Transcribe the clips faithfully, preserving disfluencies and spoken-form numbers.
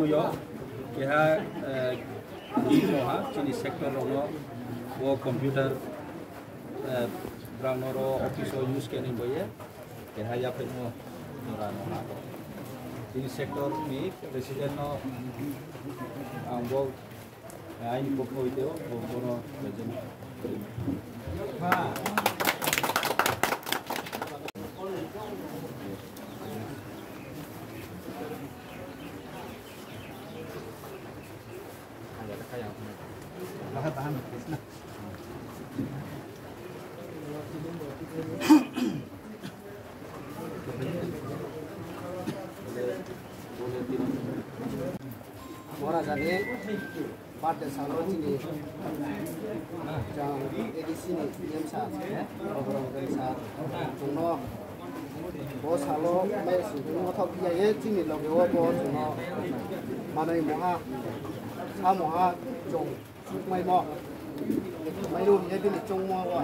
Yo, keha, eh, moha, chini sector rokno, o computer, eh, brang noro office o use khe nini boye, keha yaphaino jora no ha. Chini sector ni president no, ang bo, eh, aini pokho hoite o, bo, bono present. Borajani birthday salo chini jang A D C ni M sir, Raghuram sir, chwngno bo salo mai singkung mothok phiya ye chini loge o bo chwngno manwi moha, sa moha chwng sukmai mo, mai ru ye bini chwngmo o,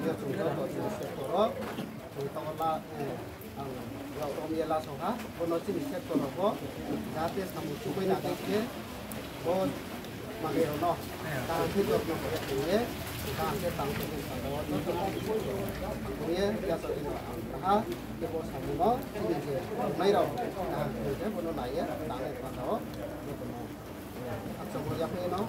ye chwng joto chini sekoro, chwng tongo la, eh, ang rok rom ye la sokha, bono chini sekoro bo, jate samung sukmai na khe bo manwi rokno kaham khe jotno khe tongwi, kaham khe tang khe tong saka o joto tang khe tong ye yaso ino ang kaha khe bo samungno chini je tongnai rok kaham khe bono naiye tangnai panda o jotono. Ang chobol yaphaino.